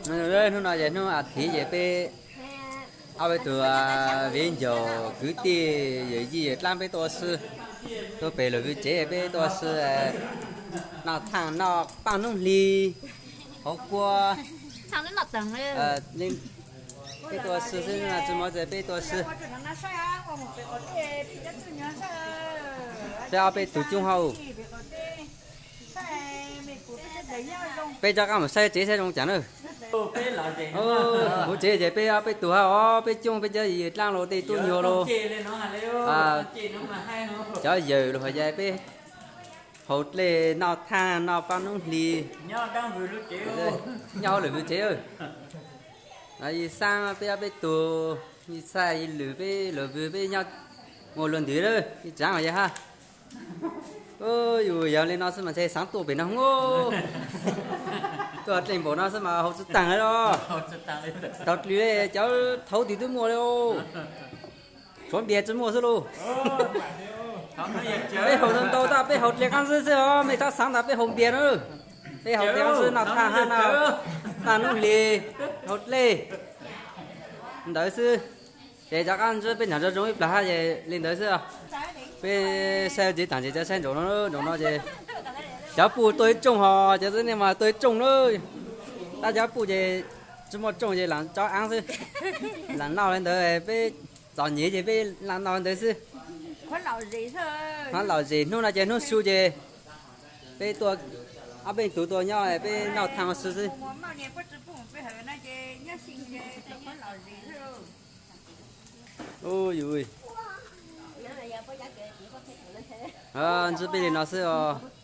Hnub no ces hnub a thiv ces peb ob peb tug viv ncaus kwv tij yawm yij yawm dlaab peb tuaj ua si, tuaj pem lawm vwm tsev peb tuaj ua si, noj thaaj noj paaj noob hli, hauv kuab, peb tuaj ua si xwb, tsi muaj tsi peb tuaj ua si. Peb ob peb tug coob hauj. Peb rov qaab mus saib tsev saib zoo caag na. Huv tsev ces peb ob peb tug hab os, peb coob, peb cov yawm dlaab los tej tub nyuag los, cov yawm los hais ces peb haus dlej noj thaaj noj paaj noob hli nyob hauv lwm vwm tsev. Yij xaab peb ob peb tug, yij xaab yij lwm peb lawm vwm peb nyob ua luag ntwm lawm, yij tsaav mas yog hab. Yus yog le no xwb mas ntshe xaav tuaj pem no hov. Tuaj dlej npaum no xwb mas haus tsi taag li los. Taug dlej cov thaud twb muaj li, tshuav npias tsi muaj xwb lauj. Peb haus ntau ntau tab peb haus dlej qaab xwb xwb os, mej txhob xaav tas peb haus npias na. Peb haus dlej qaab xwb, noj thaaj hab noj paaj noob hli, haus dlej ntawd xwb. Ces rov qaab ntsib peb nrhav zoo zoo ib plag hab ces le ntawd xwb. Peb saib tsev taag ces cov saib ntsaum no, ntsaum no ces cov puj tuaj ib tsooj hos cov txiv neej mas tuaj ib tsooj na. Tab cov puj ces tsi muaj tsooj ces lam tsob aab xwb, lam noj le ntawd. Peb txom nyem ces peb lam noj le ntawd xwb. Hnub lom zem, hnub no ces hnub su ces peb tuaj, ob peb tug tuaj nyob peb noj thaaj ua si xwb. Ntsib peb le no xwb os.